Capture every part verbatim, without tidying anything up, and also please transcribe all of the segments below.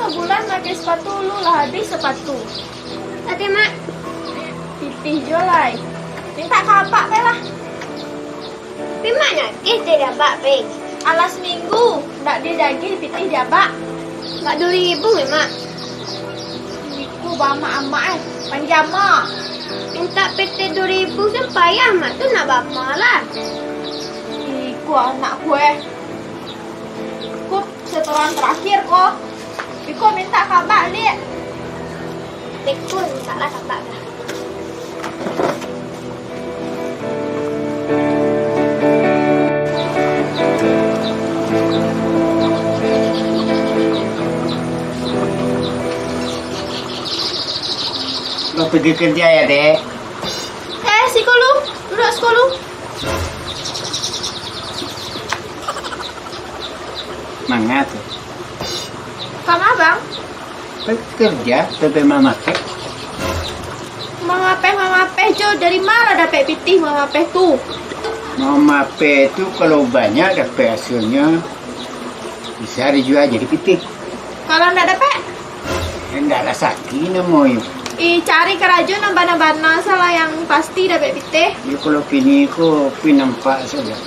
Sabulan pakai sapatu, lu lah abih sapatu. Ati, Mak. Pitih juo lai. Mintak ka abak pai lah. Tapi Mak nagih teh di abak, Pai. Alah saminggu, ndak diagih pitih di abak. Mak, duo ribu, Mak. Iko baamak-amak, eh. Panjama. Mintak pitih duo ribu, kan payah Mak tu nak baamak lah. Iko anak kue. Iko setoran terakhir ko. Iko mintak ka abak, Lik. Iko mintak lah ka abak lah. Lo pigi kerja ya, Dek? Eh, siko lu. Duduak siko lu. Manga tu? Kama, Bang? Kerja, tapi mamapeh. Mamapeh, mamapeh jo, dari ma dapek pitih mamapeh tu? Mamapeh tu kalau banyak dapek hasilnyo, bisa dijua jadi pitih. Kalau ndak dapek? Ndak rasaki namonyo. Ih, cari karajo nan bana-bana salah, yang pasti dapek pitih. Yo, kalau kini ko pi nampak sajo.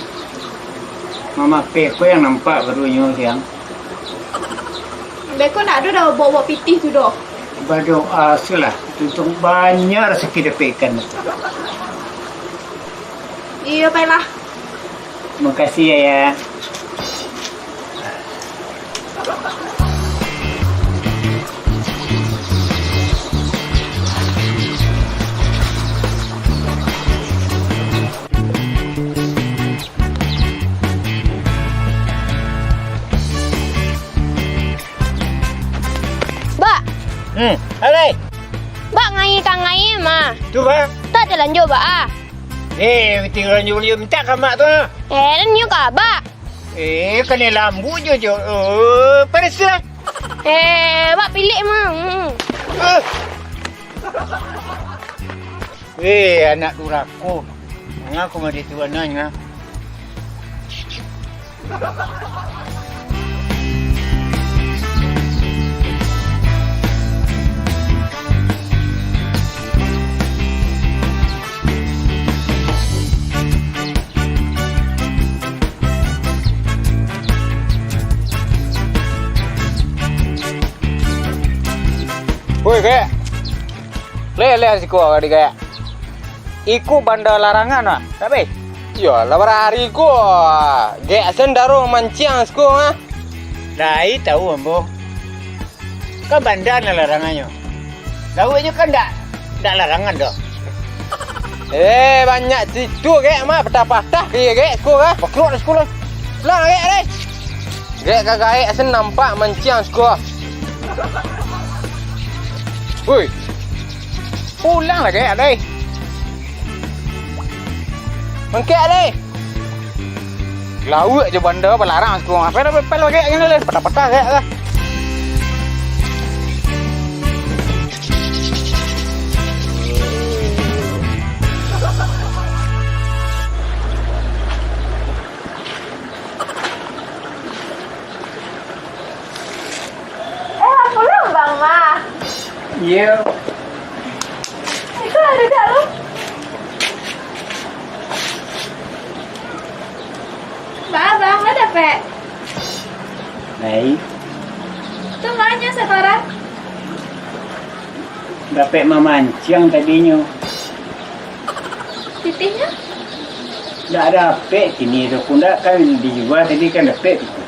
Mamapeh ko yang nampak barunyo siang. Beko ndak ado dah baok-baok pitih tu doh. Badoa se lah, untuang banyak rasaki dapek ikan. Iyo, pailah. Makasih, Yaya. Bak! Hmm, alai. Bak ngai ka ngai mah. Tu, Bak. Tak talanjur, Bak, ah. Eh, tinggal lanjur-lanjur mintak ka mak tu, ah. Eh, dan nyo ka, Bak. Eh, kanai lambu jo, jo. Eh, panas lah. Eh, Bak pilih mah. Hmm. Eh. Eh, anak durako. Manga ko mah di tuan nyo. Woi, Kek. Leh, leh siko, Kak, Kek. Iko banda larangan, ah. Tapi, yo, lah barari ko, Kek, sandaro manciang siko, ah. Lai tahu ambo. Kan banda nan larangannyo. Lauiknyo kan ndak, ndak larangan doh. Eh, banyak carito, Kek, mah patah-patah, Kek, Kek, siko, ah. Paklok siko lah. Pulang, Kek, deh. Kek, ka gaek sen nampak manciang siko. Woi. Pulang lah, Kek, deh. Mangkek, deh. Lauik jo banda balarang siko. Apo nan bepel, Kek, kini, deh? Patah-patah, Kek, lah. Eh, lah pulang, Bang, mah. Iyo. Iko lah duduak lu. Baa, Bang, lah dapek? Baik. Tu ma nyo satoran? Dapek mamanciang tadinyo. Pitihnyo? Ndak dapek kini tu, kundak kan dijua tadi kan dapek pitih.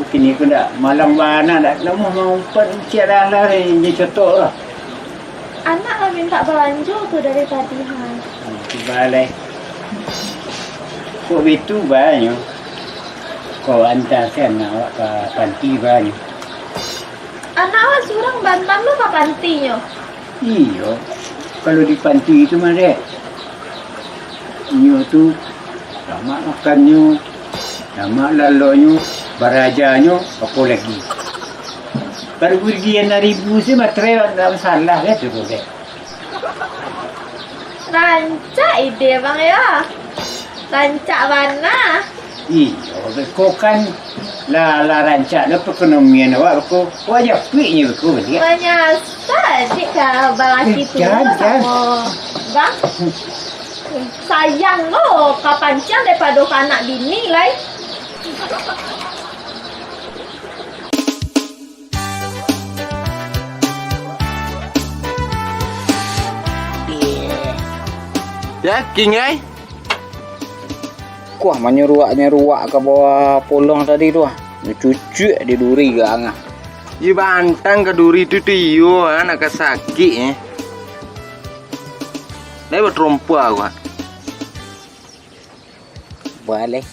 Kini ko ndak, malang bana, ndak namuah maumpat, ciek lah, lah, inyo cotok lah. Anak lah mintak balanjo tu dari tadi, ha. Hmm, tu baleh. Kok bitu banyo? Ko antakan awak ka panti banyo. Anak awak surang bantam lo ka pantinyo? Iyo, kalau di panti tu mah, Dek. Inyo tu lamak makannyo, lamak laloknyo, barajanyo, apo lagi. Kalau rugi anam ribu se materai ndak masalah, kan, tu, Dek. Rancak ide, Bang, yo. Rancak bana. Iyo, beko kan lah, lah rancak dah perekonomian awak beko. Awak japuiknyo beko, Diak. Manyasa, Diak, ka balaki tu jan, jan. Samo Bang. Sayang lo, ka panciang daripado ka anak bini lai. Yakin, ai? Kuah manyeruak-nyeruak ka bawah polong tadi tu, ah. Cucuak di duri gak angah. Di bantang ka duri tu, tu iyo, ah, nak ka sakik, eh. Lai batarompa aku, ah. Baleh.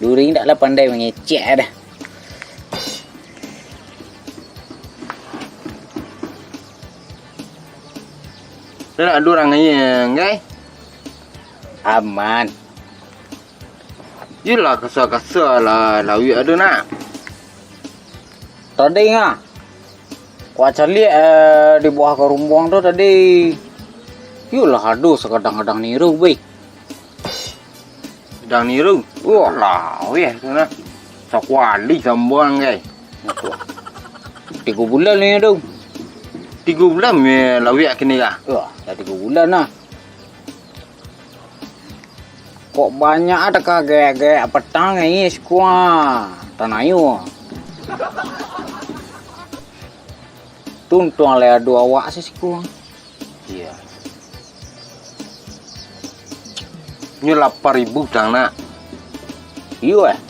Duri ndak lah pandai mangecek dah. Ndak ado urang ngai, Gai? Aman. Iyolah, kasa-kasa lah, lawik ado nak. Tadi ngah. Kuak caliak, eh, di bawah karumbuang tu tadi. Iyolah, ado sakadang-kadang niru, beh. Sadang niru. Wah, laweh tu nah. Sakuali sambuang, Gai. Tigo bulan ni tu. Tigo bulan me laweh kini kah? Wah, dah tigo bulan nah. Kok banyak ada ka gaek-gaek petang ni sikuang. Tanayu. Tuntuang lai ado awak sisikuang. Iya. Nyo lapan ribu tang nak. Iyo, eh.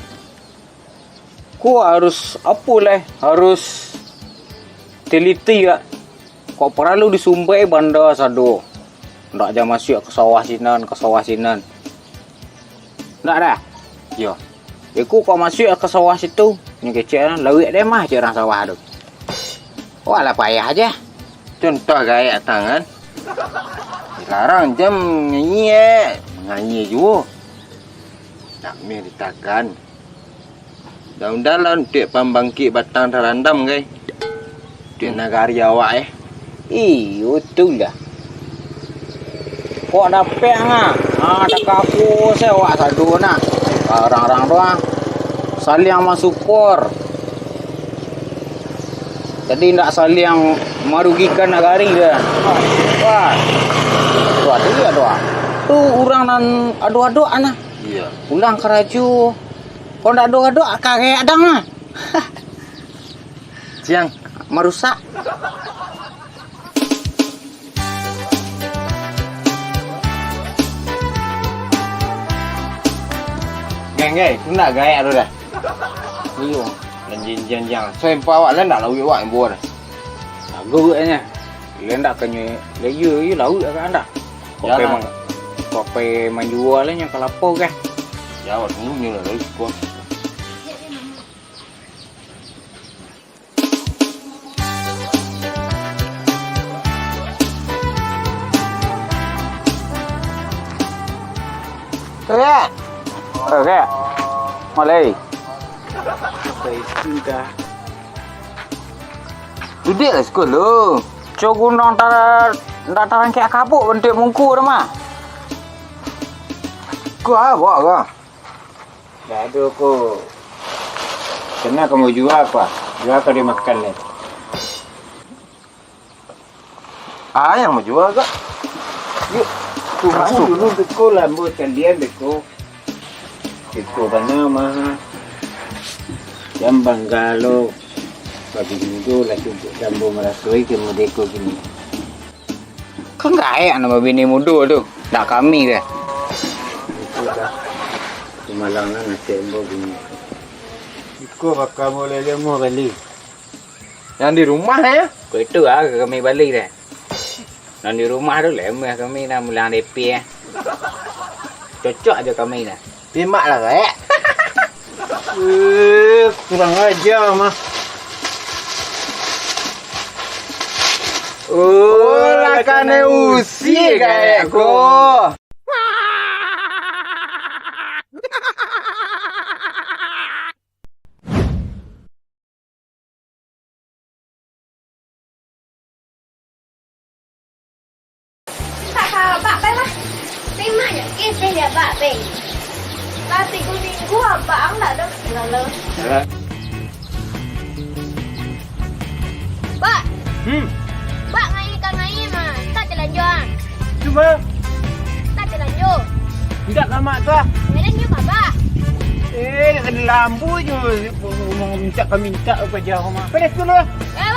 Ko harus apo lai? Harus teliti, kak. Kok paralu disumbai banda sado. Ndak jan masuak ka sawah sinan, ka sawah sinan. Ndak dah? Iyo. Iko kok masuak ka sawah situ, nyo kecek lawik deh mah cek urang sawah tu. Wah, lah payah aja. Contoh gaek tangan. Dilarang jam nganyie, nganyie juo. Nak meh ditakan. Daun-daun untuak pambangkik batang tarandam, Gai. Untuak nagari awak, eh. Iyo, tu lah. Kok dapek, ngah? Ah, dakaku se awak sado, nah. Urang-urang tu, ah. Saliang masupport. Jadi, ndak saliang marugikan nagari, dah. Wah. Tu ado, ado, ah. Tu urang nan ado-ado, nah. Iya. Pulang karajo. Kok ndak ado-ado, ka gaek dang, nah. Ciang. Marusak. Geng, geng, tu ndak gaek tu dah. Iyo. Janjian-janjian. So, empa awak lah ndak lawik awak embo dah. Lagu agaknyo. Lah ndak kanyo, lah iyo, iyo lawik agak dah. Kok pai mang-, kok pai manjua lah nyo ka lapau kah? Ya, awak tunggu nyo lah, lawik kuah. Rek! Eh, Rek! Malai! Duduak lah siko lu. Cok gunong ta-, ndak tarangkek kabuk bantuak mungku tu mah. Ko awak ka? Ndak ado ko. Kena kamu jua apa? Jua ka dimakan ni. Ah, yang mau jua agak. Yuk, tunggu dulu beko, lambu kalian beko. Beko bana mah. Jam banggalo. Bagi minggu lah cukup jambu marasoi ke mudeko kini. Kan gaek anak babini mudo tu. Ndak kami deh. Itu dah. Kumalang lah nasib ambo bunyi. Iko bakal mulai lemo kali. Yang di rumah, eh? Ko itu lah kami bali deh. Nan di rumah tu lemah kami nah mulang D P, eh. Cocok aja kami nah. Timak lah, gaek. Eh, kurang aja mah. Oh, lah kanai usi gaek ko. Mintak ka abak pai lah. Terima je, keh, teh di abak pai. Tigo minggu abang ndak ado pulang lo. Alah. Bak. Hmm. Bak, ngai ka ngai mah. Tak telanjur ah. Cuma. Tak telanjur. Indak ka mak tu ah. Medan nyo mah, Bak. Eh, nak kena lambu je. Mintak ka mintak paja mah. Pada sekolah. Eh,